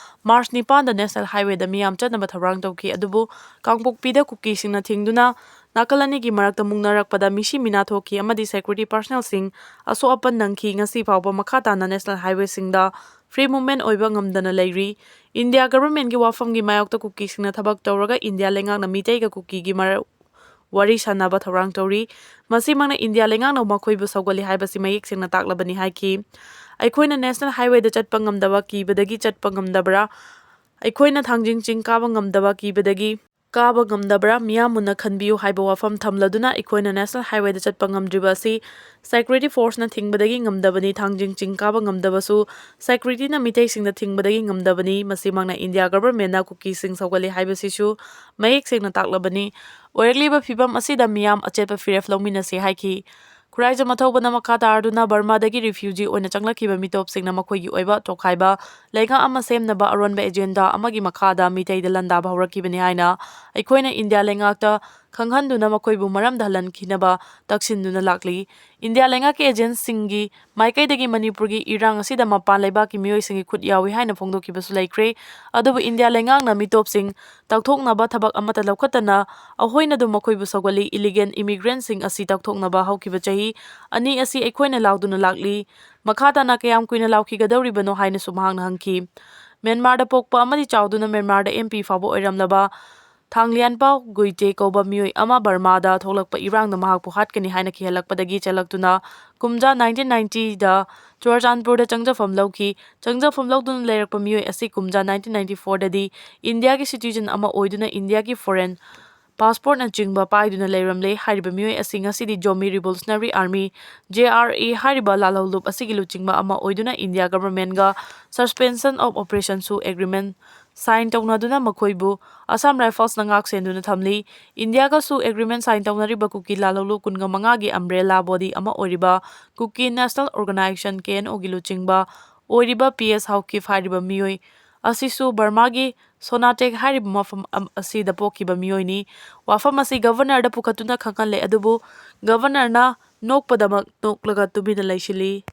ꯃꯥꯔꯆ ꯅꯤꯄꯥꯟꯗ National Highway ꯗ ꯃꯤꯌꯥꯝ ꯆꯠꯅꯕ ꯊꯧꯔꯥꯡ ꯇꯧꯈꯤ, ꯑꯗꯨꯕꯨ ꯀꯥꯡꯄꯣꯛꯄꯤꯗ ꯀꯨꯀꯤꯁꯤꯡꯅ ꯊꯤꯡꯗꯨꯅ ꯅꯥꯀꯜ ꯑꯅꯤꯒꯤ ꯃꯔꯛꯇ ꯃꯨꯛꯅꯔꯛꯄꯗ ꯃꯤꯁꯤ ꯃꯤꯅꯥ ꯊꯣꯛꯈꯤ ꯑꯃꯗꯤ security personnel ꯁꯤꯡ ꯑꯁꯣꯛ ꯑꯄꯟ ꯅꯪꯈꯤ꯫ ꯉꯁꯤ ꯐꯥꯎꯕ ꯃꯈꯥ ꯇꯥꯅ National Highway ꯁꯤꯡꯗ free movement ꯑꯣꯏꯕ ꯉꯝꯗꯅ ꯂꯩꯔꯤ꯫ ꯏꯟꯗꯤꯌꯥ ꯒꯚꯔꯟꯃꯦꯟꯠꯀꯤ ꯋꯥꯐꯝꯒꯤ ꯃꯥꯌꯣꯛꯇ ꯀꯨꯀꯤꯁꯤꯡꯅ ꯊꯕꯛ ꯇꯧꯔꯒ ꯏꯟꯗꯤꯌꯥ ꯂꯩꯉꯥꯛꯅ ꯃꯤꯇꯩꯒ ꯀꯨꯀꯤꯒꯤ ꯃꯔꯛ ꯋꯥꯔꯤ ꯁꯥꯟꯅꯕ ꯊꯧꯔꯥꯡ ꯇꯧꯔꯤ꯫ ꯃꯁꯤꯃꯛꯅ ꯏꯟꯗꯤꯌꯥ ꯂꯩꯉꯥꯛꯅ ꯃꯈꯣꯏꯕꯨ ꯁꯧꯒꯠꯂꯤ ꯍꯥꯏꯕꯁꯤ ꯃꯌꯦꯛ ꯁꯦꯡꯅ ꯇꯥꯛꯂꯕꯅꯤ ꯍꯥꯏꯈꯤ꯫ ꯑꯩꯈꯣꯏꯅ ꯅꯦꯁꯅꯦꯜ ꯍꯥꯏꯋꯦꯗ ꯆꯠꯄ ꯉꯝꯗꯕ ꯀꯤꯕꯗꯒꯤ ꯆꯠꯄ ꯉꯝꯗꯕ꯭ꯔꯥ? ꯑꯩꯈꯣꯏꯅ ꯊꯥꯡꯖꯤꯡ ꯆꯤꯡ ꯀꯥꯕ ꯉꯝꯗꯕ ꯀꯤꯕꯗꯒꯤ ꯀꯥꯕ ꯉꯝꯗꯕ꯭ꯔꯥ? ꯃꯤꯌꯥꯝ ꯃꯨꯟꯅ ꯈꯟꯕꯤꯌꯨ ꯍꯥꯏꯕ ꯋꯥꯐꯝ ꯊꯝꯂꯗꯨꯅ ꯑꯩꯈꯣꯏꯅ ꯅꯦꯁꯅꯦꯜ ꯍꯥꯏꯋꯦꯗ ꯆꯠꯄ ꯉꯝꯗ꯭ꯔꯤꯕ ꯑꯁꯤ ꯁꯦꯀ꯭ꯌꯨꯔꯤꯇꯤ ꯐꯣꯔꯁꯅ ꯊꯤꯡꯕꯗꯒꯤ ꯉꯝꯗꯕꯅꯤ꯫ ꯊꯥꯡꯖꯤꯡ ꯆꯤꯡ ꯀꯥꯕ ꯉꯝꯗꯕꯁꯨ ꯁꯦꯀ꯭ꯌꯨꯔꯤꯇꯤꯅ ꯃꯤꯇꯩꯁꯤꯡꯗ ꯊꯤꯡꯕꯗꯒꯤ ꯉꯝꯗꯕꯅꯤ꯫ ꯃꯁꯤꯃꯛꯅ ꯏꯟꯗꯤꯌꯥ ꯒꯚꯔꯟꯃꯦꯟꯠꯅ ꯀꯨꯀꯤꯁꯤꯡ ꯁꯧꯒꯠꯂꯤ ꯍꯥꯏꯕꯁꯤꯁꯨ ꯃꯌꯦꯛ ꯁꯦꯡꯅ ꯇꯥꯛꯂꯕꯅꯤ꯫ ꯑꯣꯏꯔꯛꯂꯤꯕ ꯐꯤꯚꯝ ꯑꯁꯤꯗ ꯃꯤꯌꯥꯝ ꯑꯆꯦꯠꯄ ꯐꯤꯔꯦꯞ ꯂꯧꯃꯤꯟꯅꯁꯤ ꯍꯥꯏꯈꯤ꯫ ꯈꯨꯔꯥꯏꯖꯝ ꯑꯊꯧꯕꯅ ꯃꯈꯥ ꯇꯥꯔꯗꯨꯅ ꯕꯔꯃꯥꯗꯒꯤ ꯔꯤꯐ꯭ꯌꯨꯖꯤ ꯑꯣꯏꯅ ꯆꯪꯂꯛꯈꯤꯕ ꯃꯤꯇꯣꯞꯁꯤꯡꯅ ꯃꯈꯣꯏꯒꯤ ꯑꯣꯏꯕ ꯇꯣꯈꯥꯏꯕ ꯂꯩꯉꯥꯛ ꯑꯃ ꯁꯦꯝꯅꯕ ꯑꯔꯣꯟꯕ ꯑꯦꯖꯦꯟꯗꯥ ꯑꯃꯒꯤ ꯃꯈꯥꯗ ꯃꯤꯇꯩꯗ ꯂꯥꯟꯗꯥꯕ ꯍꯧꯔꯛꯈꯤꯕꯅꯤ ꯍꯥꯏꯅ ꯑꯩꯈꯣꯏꯅ ꯏꯟꯗꯤꯌꯥ ꯂꯩꯉꯥꯛꯇ ꯈꯪꯍꯟꯗꯨꯅ ꯃꯈꯣꯏꯕꯨ ꯃꯔꯝꯗ ꯍꯜꯍꯟꯈꯤꯅꯕ ꯇꯛꯁꯤꯟꯗꯨꯅ ꯂꯥꯛꯂꯤ꯫ ꯏꯟꯗꯤꯌꯥ ꯂꯩꯉꯥꯛꯀꯤ ꯑꯦꯖꯦꯟꯁꯤꯡꯒꯤ ꯃꯥꯏꯀꯩꯗꯒꯤ ꯃꯅꯤꯄꯨꯔꯒꯤ ꯏꯔꯥꯡ ꯑꯁꯤꯗ ꯃꯄꯥꯟ ꯂꯩꯕꯥꯛꯀꯤ ꯃꯤꯑꯣꯏꯁꯤꯡꯒꯤ ꯈꯨꯠ ꯌꯥꯎꯏ ꯍꯥꯏꯅ ꯐꯣꯡꯗꯣꯛꯈꯤꯕꯁꯨ ꯂꯩꯈ꯭ꯔꯦ꯫ ꯑꯗꯨꯕꯨ ꯏꯟꯗꯤꯌꯥ ꯂꯩꯉꯥꯛꯅ ꯃꯤꯇꯣꯞꯁꯤꯡ ꯇꯥꯛꯊꯣꯛꯅꯕ ꯊꯕꯛ ꯑꯃꯠꯇ ꯂꯧꯈꯠꯇꯅ ꯑꯍꯣꯏꯅꯗꯨ ꯃꯈꯣꯏꯕꯨ ꯁꯧꯒꯠꯂꯤ꯫ ꯏꯂꯤꯒꯦꯜ ꯏꯃꯤꯒ꯭ꯔꯦꯟꯠꯁꯤꯡ ꯑꯁꯤ ꯇꯥꯛꯊꯣꯛꯅꯕ ꯍꯧꯈꯤꯕ ꯆꯍꯤ ꯑꯅꯤ ꯑꯁꯤ ꯑꯩꯈꯣꯏꯅ ꯂꯥꯎꯗꯨꯅ ꯂꯥꯛꯂꯤ꯫ ꯃꯈꯥ ꯇꯥꯅ ꯀꯌꯥꯝ ꯀꯨꯏꯅ ꯂꯥꯎꯈꯤꯒꯗꯧꯔꯤꯕꯅꯣ ꯍꯥꯏꯅꯁꯨ ꯃꯍꯥꯛꯅ ꯍꯪꯈꯤ꯫ ꯃ꯭ꯌꯥꯟꯃꯥꯔꯗ ꯄꯣꯛꯄ ꯑꯃꯗꯤ ꯆꯥꯎꯗꯨꯅ ꯃ꯭ꯌꯥꯟꯃꯥꯔꯗ ꯑꯦꯝ ꯄꯤ ꯐꯥꯎꯕ ꯑꯣꯏꯔꯝꯂꯕ ꯊꯥꯡꯂꯤꯌꯥꯟꯄꯥꯎ ꯒꯨꯏꯇꯦ ꯀꯧꯕ ꯃꯤꯑꯣꯏ ꯑꯃ ꯕꯔꯃꯥꯗ ꯊꯣꯛꯂꯛꯄ ꯏꯔꯥꯡꯅ ꯃꯍꯥꯛꯄꯨ ꯍꯥꯠꯀꯅꯤ ꯍꯥꯏꯅ ꯀꯤꯍꯜꯂꯛꯄꯗꯒꯤ ꯆꯦꯜꯂꯛꯇꯨꯅ ꯀꯨꯝꯖꯥ ꯅꯥꯏꯟꯇꯤꯟ ꯅꯥꯏꯟꯇꯤꯗ ꯆꯨꯔꯆꯥꯟꯄꯨꯔꯗ ꯆꯪꯖꯐꯝ ꯂꯧꯈꯤ꯫ ꯆꯪꯖꯐꯝ ꯂꯧꯗꯨꯅ ꯂꯩꯔꯛꯄ ꯃꯤꯑꯣꯏ ꯑꯁꯤ ꯀꯨꯝꯖꯥ ꯅꯥꯏꯟꯇꯤꯟ ꯅꯥꯏꯟꯇꯤ ꯐꯣꯔꯗꯗꯤ ꯏꯟꯗꯤꯌꯥꯒꯤ ꯁꯤꯇꯤꯖꯟ ꯑꯃ ꯑꯣꯏꯗꯨꯅ ꯏꯟꯗꯤꯌꯥꯒꯤ ꯐꯣꯔꯦꯟ ꯄꯥꯁꯄꯣꯔꯠꯅꯆꯤꯡꯕ ꯄꯥꯏꯗꯨꯅ ꯂꯩꯔꯝꯂꯦ꯫ ꯍꯥꯏꯔꯤꯕ ꯃꯤꯑꯣꯏ ꯑꯁꯤ ꯉꯁꯤꯗꯤ Zomi revolutionary army, J R A, ꯍꯥꯏꯔꯤꯕ ꯂꯥꯜꯍꯧꯂꯨꯞ ꯑꯁꯤꯒꯤ ꯂꯨꯆꯤꯡꯕ ꯑꯃ ꯑꯣꯏꯗꯨꯅ ꯏꯟꯗꯤꯌꯥ ꯒꯚꯔꯟꯃꯦꯟꯠꯒ ꯁꯁꯄꯦꯟꯁꯟ ꯑꯣꯐ ꯑꯣꯄꯔꯦꯁꯟꯁꯨ ꯑꯦꯒ꯭ꯔꯤꯃꯦꯟꯠ ꯁꯥꯏꯟ ꯇꯧꯅꯗꯨꯅ ꯃꯈꯣꯏꯕꯨ ꯑꯁꯥꯝ ꯔꯥꯏꯐꯜꯁꯅ ꯉꯥꯛ ꯁꯦꯟꯗꯨꯅ ꯊꯝꯂꯤ꯫ ꯏꯟꯗꯤꯌꯥꯒꯁꯨ ꯑꯦꯒ꯭ꯔꯤꯃꯦꯟꯠ ꯁꯥꯏꯟ ꯇꯧꯅꯔꯤꯕ ꯀꯨꯀꯤ ꯂꯥꯜꯍꯧꯂꯨꯞ ꯀꯨꯟꯒ ꯃꯉꯥꯒꯤ ꯑꯝꯕ꯭ꯔꯦꯂꯥ ꯕꯣꯗꯤ ꯑꯃ ꯑꯣꯏꯔꯤꯕ ꯀꯨꯀꯤ ꯅꯦꯁꯅꯦꯜ ꯑꯣꯔꯒꯅꯥꯏꯖꯦꯁꯟ, ꯀꯦ ꯑꯦꯟ ꯑꯣꯒꯤ ꯂꯨꯆꯤꯡꯕ ꯑꯣꯏꯔꯤꯕ ꯄꯤ ꯑꯦꯁ ꯍꯥꯎꯀꯤꯞ ꯍꯥꯏꯔꯤꯕ ꯃꯤꯑꯣꯏ ꯑꯁꯤꯁꯨ ꯕꯔꯃꯥꯒꯤ ꯁꯣꯅꯥꯇꯦꯛ ꯍꯥꯏꯔꯤꯕ ꯃꯐꯝ ꯑꯝ-, ꯑꯁꯤꯗ ꯄꯣꯛꯈꯤꯕ ꯃꯤꯑꯣꯏꯅꯤ꯫ ꯋꯥꯐꯝ ꯑꯁꯤ ꯒꯚꯔꯅꯔꯗ ꯄꯨꯈꯠꯇꯨꯅ ꯈꯪꯍꯜꯂꯦ, ꯑꯗꯨꯕꯨ ꯒꯚꯔꯅꯔꯅ ꯅꯣꯛꯄꯗꯃꯛ ꯅꯣꯛꯂꯒ ꯇꯨꯃꯤꯟꯅ ꯂꯩꯁꯤꯜꯂꯤ꯫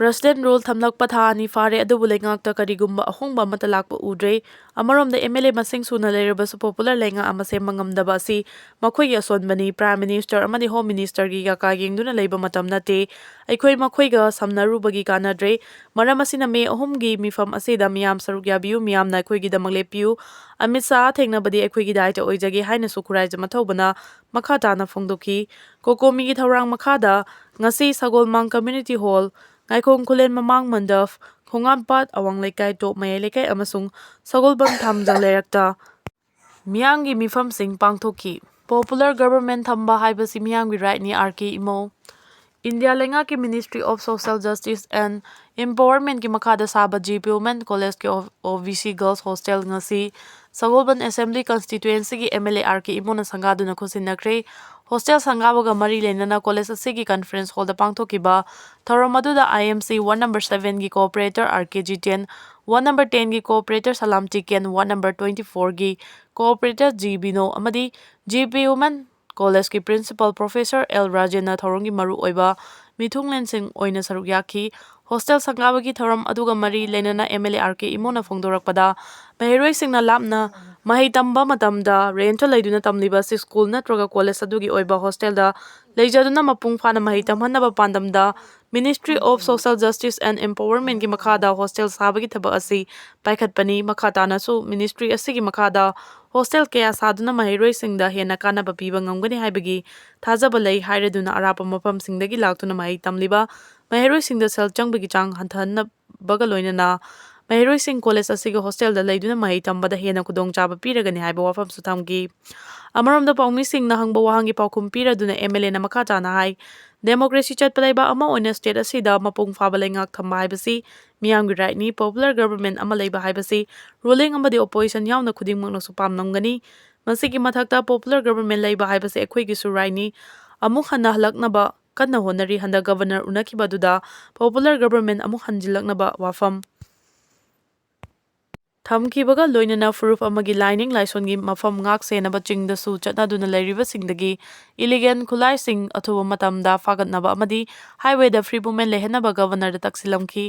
President rule ꯊꯝꯂꯛꯄ ꯊꯥ ꯑꯅꯤ ꯐꯥꯔꯦ, ꯑꯗꯨꯕꯨ ꯂꯩꯉꯥꯛꯇ ꯀꯔꯤꯒꯨꯝꯕ ꯑꯍꯣꯡꯕ ꯑꯃꯠꯇ ꯂꯥꯛꯄ ꯎꯗ꯭ꯔꯦ꯫ ꯑꯃꯔꯣꯝꯗ M L A ꯃꯁꯤꯡ ꯁꯨꯅ ꯂꯩꯔꯕꯁꯨ popular ꯂꯩꯉꯥꯛ ꯑꯃ ꯁꯦꯝꯕ ꯉꯝꯗꯕ ꯑꯁꯤ ꯃꯈꯣꯏꯒꯤ ꯑꯁꯣꯟꯕꯅꯤ꯫ Prime Minister ꯑꯃꯗꯤ Home Ministerꯒꯤ ꯀꯥꯀꯥ ꯌꯦꯡꯗꯨꯅ ꯂꯩꯕ ꯃꯇꯝ ꯅꯠꯇꯦ꯫ ꯑꯩꯈꯣꯏ ꯃꯈꯣꯏꯒ ꯁꯝꯅꯔꯨꯕꯒꯤ ꯀꯥꯟꯅꯗ꯭ꯔꯦ꯫ ꯃꯔꯝ ꯑꯁꯤꯅ May ꯑꯍꯨꯝꯒꯤ ꯃꯤꯐꯝ ꯑꯁꯤꯗ ꯃꯤꯌꯥꯝ ꯁꯔꯨꯛ ꯌꯥꯕꯤꯌꯨ, ꯃꯤꯌꯥꯝꯅ ꯑꯩꯈꯣꯏꯒꯤꯗꯃꯛ ꯂꯦꯞꯄꯤꯌꯨ꯫ ꯑꯃꯤꯠ ꯁꯥꯍ ꯊꯦꯡꯅꯕꯗꯤ ꯑꯩꯈꯣꯏꯒꯤ ꯗꯥꯏꯇ ꯑꯣꯏꯖꯒꯦ ꯍꯥꯏꯅꯁꯨ ꯈꯨꯔꯥꯏꯖꯝ ꯑꯊꯧꯕꯅ ꯃꯈꯥ ꯇꯥꯅ ꯐꯣꯡꯗꯣꯛꯈꯤ꯫ COCOMIꯒꯤ ꯊꯧꯔꯥꯡ ꯃꯈꯥꯗ ꯉꯁꯤ ꯁꯒꯣꯜꯃꯥꯡ Community Hall, ꯉꯥꯏꯈꯣꯡ ꯈꯨꯂꯦꯟ ꯃꯃꯥꯡ ꯃꯟꯗꯞ, ꯈꯣꯡꯉꯥꯝꯄꯥꯠ ꯑꯋꯥꯡ ꯂꯩꯀꯥꯏ, ꯇꯣꯞ ꯃꯌꯥꯏ ꯂꯩꯀꯥꯏ ꯑꯃꯁꯨꯡ ꯁꯒꯣꯜꯕꯟ ꯊꯥꯡꯖ ꯂꯩꯔꯛꯇ ꯃꯤꯌꯥꯝꯒꯤ ꯃꯤꯐꯝꯁꯤꯡ ꯄꯥꯡꯊꯣꯛꯈꯤ꯫ Popular government ꯊꯝꯕ ꯍꯥꯏꯕꯁꯤ ꯃꯤꯌꯥꯝꯒꯤ rightꯅꯤ, R K ꯏꯃꯣ꯫ ꯏꯟꯗꯤꯌꯥ ꯂꯩꯉꯥꯛꯀꯤ Ministry of Social Justice and Empowermentꯀꯤ ꯃꯈꯥꯗ ꯁꯥꯕ G P Women Collegeꯀꯤ O-, O B C Girls Hostel ꯉꯁꯤ ꯁꯒꯣꯜꯕꯟ Assembly Constituencyꯒꯤ M L A R K ꯏꯃꯣꯅ ꯁꯪꯒꯥꯗꯨꯅ ꯈꯨꯠꯁꯤꯟꯅꯈ꯭ꯔꯦ꯫ Hostel ꯁꯪꯒꯥꯕꯒ ꯃꯔꯤ ꯂꯩꯅꯅ college ꯑꯁꯤꯒꯤ conference hallꯗ ꯄꯥꯡꯊꯣꯛꯈꯤꯕ ꯊꯧꯔꯝ ꯑꯗꯨꯗ I M C ward number sevenꯒꯤ corporator R K Jiten, ward number tenꯒꯤ corporator Salam Tiken, ward number twenty fourꯒꯤ corporator G Bino ꯑꯃꯗꯤ G P Women Collegeꯀꯤ principal professor L Rajenꯅ ꯊꯧꯔꯝꯒꯤ ꯃꯔꯨꯑꯣꯏꯕ ꯃꯤꯊꯨꯡꯂꯦꯟꯁꯤꯡ ꯑꯣꯏꯅ ꯁꯔꯨꯛ ꯌꯥꯈꯤ꯫ Hostel ꯁꯪꯒꯥꯕꯒꯤ ꯊꯧꯔꯝ ꯑꯗꯨꯒ ꯃꯔꯤ ꯂꯩꯅꯅ M L A R K ꯏꯃꯣꯅ ꯐꯣꯡꯗꯣꯔꯛꯄꯗ, ꯃꯍꯩꯔꯣꯏꯁꯤꯡꯅ ꯂꯥꯞꯅ ꯃꯍꯩ ꯇꯝꯕ ꯃꯇꯝꯗ rentꯇ ꯂꯩꯗꯨꯅ ꯇꯝꯂꯤꯕ ꯑꯁꯤ school ꯅꯠꯇ꯭ꯔꯒ college ꯑꯗꯨꯒꯤ ꯑꯣꯏꯕ hostelꯗ ꯂꯩꯖꯗꯨꯅ ꯃꯄꯨꯡ ꯐꯥꯅ ꯃꯍꯩ ꯇꯝꯍꯟꯅꯕ ꯄꯥꯟꯗꯝꯗ Ministry of Social Justice and Empowermentꯀꯤ ꯃꯈꯥꯗ hostel ꯁꯥꯕꯒꯤ ꯊꯕꯛ ꯑꯁꯤ ꯄꯥꯏꯈꯠꯄꯅꯤ꯫ ꯃꯈꯥ ꯇꯥꯅꯁꯨ ministry ꯑꯁꯤꯒꯤ ꯃꯈꯥꯗ hostel ꯀꯌꯥ ꯁꯥꯗꯨꯅ ꯃꯍꯩꯔꯣꯏꯁꯤꯡꯗ ꯍꯦꯟꯅ ꯀꯥꯟꯅꯕ ꯄꯤꯕ ꯉꯝꯒꯅꯤ ꯍꯥꯏꯕꯒꯤ ꯊꯥꯖꯕ ꯂꯩ ꯍꯥꯏꯔꯗꯨꯅ ꯑꯔꯥꯞꯄ ꯃꯐꯝꯁꯤꯡꯗꯒꯤ ꯂꯥꯛꯇꯨꯅ ꯃꯍꯩ ꯇꯝꯂꯤꯕ ꯃꯍꯩꯔꯣꯏꯁꯤꯡꯗ ꯁꯦꯜ ꯆꯪꯕꯒꯤ ꯆꯥꯡ ꯍꯟꯊꯍꯟꯅꯕꯒ ꯂꯣꯏꯅꯅ ꯃꯍꯩꯔꯣꯏꯁꯤꯡ college ꯑꯁꯤꯒꯤ hostelꯗ ꯂꯩꯗꯨꯅ ꯃꯍꯩ ꯇꯝꯕꯗ ꯍꯦꯟꯅ ꯈꯨꯗꯣꯡꯆꯥꯕ ꯄꯤꯔꯒꯅꯤ ꯍꯥꯏꯕ ꯋꯥꯐꯝꯁꯨ ꯊꯝꯈꯤ꯫ ꯑꯃꯔꯣꯝꯗ ꯄꯥꯎꯃꯤꯁꯤꯡꯅ ꯍꯪꯕ ꯋꯥꯍꯪꯒꯤ ꯄꯥꯎꯈꯨꯝ ꯄꯤꯔꯗꯨꯅ M L Aꯅ ꯃꯈꯥ ꯇꯥꯅ ꯍꯥꯏ, democracy ꯆꯠꯄ ꯂꯩꯕꯥꯛ ꯑꯃ ꯑꯣꯏꯅ state ꯑꯁꯤꯗ ꯃꯄꯨꯡ ꯐꯥꯕ ꯂꯩꯉꯥꯛ ꯊꯝꯕ ꯍꯥꯏꯕꯁꯤ ꯃꯤꯌꯥꯝꯒꯤ rightꯅꯤ꯫ Popular government ꯑꯃ ꯂꯩꯕ ꯍꯥꯏꯕꯁꯤ ruling ꯑꯃꯗꯤ opposition ꯌꯥꯎꯅ ꯈꯨꯗꯤꯡꯃꯛꯅꯁꯨ ꯄꯥꯝꯂꯝꯒꯅꯤ꯫ ꯃꯁꯤꯒꯤ ꯃꯊꯛꯇ popular government ꯂꯩꯕ ꯍꯥꯏꯕꯁꯤ ꯑꯩꯈꯣꯏꯒꯤꯁꯨ rightꯅꯤ꯫ ꯑꯃꯨꯛ ꯍꯟꯅ ꯍꯜꯂꯛꯅꯕ ꯀꯟꯅ ꯍꯣꯠꯅꯔꯤ꯫ ꯍꯟꯗꯛ governor ꯎꯅꯈꯤꯕ ꯑꯗꯨꯗ popular government ꯑꯃꯨꯛ ꯍꯟꯖꯤꯜꯂꯛꯅꯕ ꯋꯥꯐꯝ ꯊꯝꯈꯤꯕꯒ ꯂꯣꯏꯅꯅ ꯐꯨꯔꯨꯞ ꯑꯃꯒꯤ ꯂꯥꯏꯅꯤꯡ ꯂꯥꯏꯁꯣꯟꯒꯤ ꯃꯐꯝ ꯉꯥꯛ ꯁꯦꯟꯅꯕ ꯆꯤꯡꯗꯁꯨ ꯆꯠꯅꯗꯨꯅ ꯂꯩꯔꯤꯕꯁꯤꯡꯗꯒꯤ ꯏꯂꯤꯒꯦꯜ ꯈꯨꯠꯂꯥꯏꯁꯤꯡ ꯑꯊꯨꯕ ꯃꯇꯝꯗ ꯐꯥꯒꯠꯅꯕ ꯑꯃꯗꯤ ꯍꯥꯏꯋꯦꯗ ꯐ꯭ꯔꯤ ꯃꯨꯚꯃꯦꯟ ꯂꯩꯍꯟꯅꯕ ꯒꯕꯔꯅꯔꯗ ꯇꯛꯁꯤꯜꯂꯝꯈꯤ꯫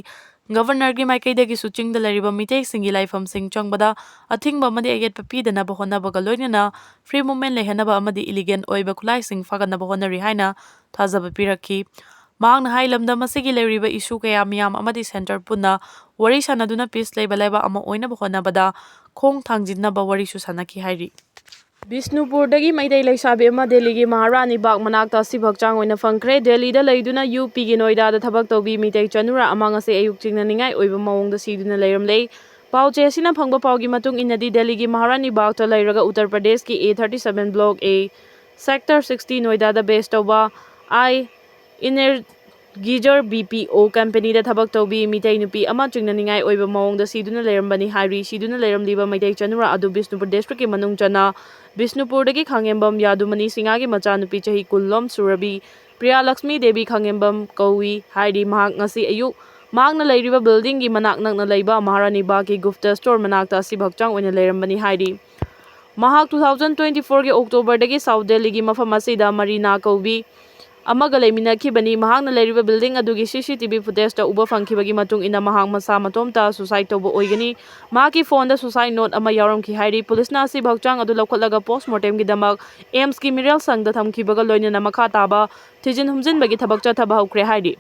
ꯒꯕꯔꯅꯔꯒꯤ ꯃꯥꯏꯀꯩꯗꯒꯤꯁꯨ ꯆꯤꯡꯗ ꯂꯩꯔꯤꯕ ꯃꯤꯇꯩꯁꯤꯡꯒꯤ ꯂꯥꯏꯐꯝꯁꯤꯡ ꯆꯪꯕꯗ ꯑꯊꯤꯡꯕ ꯑꯃꯗꯤ ꯑꯌꯦꯠꯄ ꯄꯤꯗꯅꯕ ꯍꯣꯠꯅꯕꯒ ꯂꯣꯏꯅꯅ ꯐ꯭ꯔꯤ ꯃꯨꯚꯃꯦꯟ ꯂꯩꯍꯟꯅꯕ ꯑꯃꯗꯤ ꯏꯂꯤꯒꯦꯜ ꯑꯣꯏꯕ ꯈꯨꯠꯂꯥꯏꯁꯤꯡ ꯐꯥꯒꯠꯅꯕ ꯍꯣꯠꯅꯔꯤ ꯍꯥꯏꯅ ꯊꯥꯖꯕ ꯄꯤꯔꯛꯈꯤ꯫ ꯃꯍꯥꯛꯅ ꯍꯥꯏ, ꯂꯝꯗꯝ ꯑꯁꯤꯒꯤ ꯂꯩꯔꯤꯕ ꯏꯁꯨ ꯀꯌꯥ ꯃꯤꯌꯥꯝ ꯑꯃꯗꯤ ꯁꯦꯟꯇꯔ ꯄꯨꯟꯅ ꯋꯥꯔꯤ ꯁꯥꯟꯅꯗꯨꯅ ꯄꯤꯁ ꯂꯩꯕ ꯂꯩꯕꯥꯛ ꯑꯃ ꯑꯣꯏꯅꯕ ꯍꯣꯠꯅꯕꯗ ꯈꯣꯡ ꯊꯥꯡꯖꯤꯟꯅꯕ ꯋꯥꯔꯤꯁꯨ ꯁꯥꯟꯅꯈꯤ ꯍꯥꯏꯔꯤ꯫ ꯕꯤꯁꯅꯨꯄꯨꯔꯗꯒꯤ ꯃꯩꯇꯩ ꯂꯩꯁꯥꯕꯤ ꯑꯃ ꯗꯦꯜꯂꯤꯒꯤ ꯃꯍꯥꯔꯥꯅꯤ ꯕꯥꯒ ꯃꯅꯥꯛꯇ ꯑꯁꯤꯕ ꯍꯛꯆꯥꯡ ꯑꯣꯏꯅ ꯐꯪꯈ꯭ꯔꯦ꯫ ꯗꯦꯜꯂꯤꯗ ꯂꯩꯗꯨꯅ ꯌꯨ ꯄꯤꯒꯤ ꯅꯣꯏꯗꯥꯗ ꯊꯕꯛ ꯇꯧꯕꯤ ꯃꯤꯇꯩ ꯆꯅꯨꯔꯥ ꯑꯃ ꯉꯁꯤ ꯑꯌꯨꯛ ꯆꯤꯡꯅꯅꯤꯡꯉꯥꯏ ꯑꯣꯏꯕ ꯃꯑꯣꯡꯗ ꯁꯤꯗꯨꯅ ꯂꯩꯔꯝꯂꯦ꯫ ꯄꯥꯎ ꯆꯦ ꯑꯁꯤꯅ ꯐꯪꯕ ꯄꯥꯎꯒꯤ ꯃꯇꯨꯡ ꯏꯟꯅꯗꯤ, ꯗꯦꯜꯂꯤꯒꯤ ꯃꯍꯥꯔꯥꯅꯤ ꯕꯥꯒꯇ ꯂꯩꯔꯒ ꯎꯠꯇꯔ ꯄ꯭ꯔꯗꯦꯁꯀꯤ ꯑꯦ ꯊꯥꯔꯇꯤ ꯁꯚꯦꯟ ꯕ꯭ꯂꯣꯛ ꯑꯦ, ꯁꯦꯛꯇꯔ ꯁꯤꯛꯁꯇꯤ ꯅꯣꯏꯗꯥꯗ ꯕꯦꯁ ꯇꯧꯕ ꯑꯥꯏ ꯏꯅꯔꯒꯤꯖꯔ ꯕꯤ ꯄꯤ ꯑꯣ ꯀꯝꯄꯦꯅꯤꯗ ꯊꯕꯛ ꯇꯧꯕꯤ ꯃꯤꯇꯩ ꯅꯨꯄꯤ ꯑꯃ ꯆꯤꯡꯅꯅꯤꯡꯉꯥꯏ ꯑꯣꯏꯕ ꯃꯑꯣꯡꯗ ꯁꯤꯗꯨꯅ ꯂꯩꯔꯝꯕꯅꯤ ꯍꯥꯏꯔꯤ꯫ ꯁꯤꯗꯨꯅ ꯂꯩꯔꯝꯂꯤꯕ ꯃꯩꯇꯩ ꯆꯅꯨꯔꯥ ꯑꯗꯨ ꯕꯤꯁꯅꯨꯄꯨꯔ ꯗꯤꯁꯇ꯭ꯔꯤꯛꯀꯤ ꯃꯅꯨꯡ ꯆꯟꯅ ꯕꯤꯁꯅꯨꯄꯨꯔꯗꯒꯤ ꯈꯥꯉꯦꯝꯕꯝ ꯌꯥꯗꯨꯃꯅꯤ ꯁꯤꯡꯍꯥꯒꯤ ꯃꯆꯥꯅꯨꯄꯤ ꯆꯍꯤ ꯀꯨꯟꯂꯣꯝ ꯁꯨꯔꯕꯤ ꯄ꯭ꯔꯤꯌꯥꯂꯛꯁꯃꯤ ꯗꯦꯕꯤ ꯈꯥꯉꯦꯝꯕꯝ ꯀꯧꯏ ꯍꯥꯏꯔꯤ꯫ ꯃꯍꯥꯛ ꯉꯁꯤ ꯑꯌꯨꯛ ꯃꯍꯥꯛꯅ ꯂꯩꯔꯤꯕ ꯕꯤꯜꯗꯤꯡꯒꯤ ꯃꯅꯥꯛ ꯅꯛꯅ ꯂꯩꯕ ꯃꯍꯥꯔꯥꯅꯤ ꯕꯥꯒꯀꯤ ꯒꯨꯞꯇ ꯁ꯭ꯇꯣꯔ ꯃꯅꯥꯛꯇ ꯑꯁꯤꯕ ꯍꯛꯆꯥꯡ ꯑꯣꯏꯅ ꯂꯩꯔꯝꯕꯅꯤ ꯍꯥꯏꯔꯤ꯫ ꯃꯍꯥꯛ ꯇꯨ ꯊꯥꯎꯖꯟ ꯇ꯭ꯋꯦꯟꯇꯤ ꯐꯣꯔꯒꯤ ꯑꯣꯛꯇꯣꯕꯔꯗꯒꯤ ꯁꯥꯎꯠ ꯗꯦꯜꯂꯤꯒꯤ ꯃꯐꯝ ꯑꯁꯤꯗ ꯃꯔꯤꯅꯥ ꯀꯧꯕꯤ ꯑꯃꯒ ꯂꯩꯃꯤꯟꯅꯈꯤꯕꯅꯤ꯫ ꯃꯍꯥꯛꯅ ꯂꯩꯔꯤꯕ ꯕꯤꯜꯗꯤꯡ ꯑꯗꯨꯒꯤ ꯁꯤ ꯁꯤ ꯇꯤ ꯚꯤ ꯐꯨꯇꯦꯖꯇ ꯎꯕ ꯐꯪꯈꯤꯕꯒꯤ ꯃꯇꯨꯡ ꯏꯟꯅ ꯃꯍꯥꯛ ꯃꯁꯥ ꯃꯇꯣꯝꯇ ꯁꯨꯁꯥꯏꯗ ꯇꯧꯕ ꯑꯣꯏꯒꯅꯤ꯫ ꯃꯍꯥꯛꯀꯤ ꯐꯣꯟꯗ ꯁꯨꯁꯥꯏꯗ ꯅꯣꯠ ꯑꯃ ꯌꯥꯎꯔꯝꯈꯤ ꯍꯥꯏꯔꯤ꯫ ꯄꯨꯂꯤꯁꯅ ꯑꯁꯤꯕ ꯍꯛꯆꯥꯡ ꯑꯗꯨ ꯂꯧꯈꯠꯂꯒ ꯄꯣꯁꯃꯣꯔꯇꯦꯝꯒꯤꯗꯃꯛ ꯑꯦꯝꯁꯀꯤ ꯃꯤꯔꯦꯜ ꯁꯪꯗ ꯊꯝꯈꯤꯕꯒ ꯂꯣꯏꯅꯅ ꯃꯈꯥ ꯇꯥꯕ ꯊꯤꯖꯤꯟ ꯍꯨꯝꯖꯤꯟꯕꯒꯤ ꯊꯕꯛ ꯆꯠꯊꯕ ꯍꯧꯈ꯭ꯔꯦ ꯍꯥꯏꯔꯤ꯫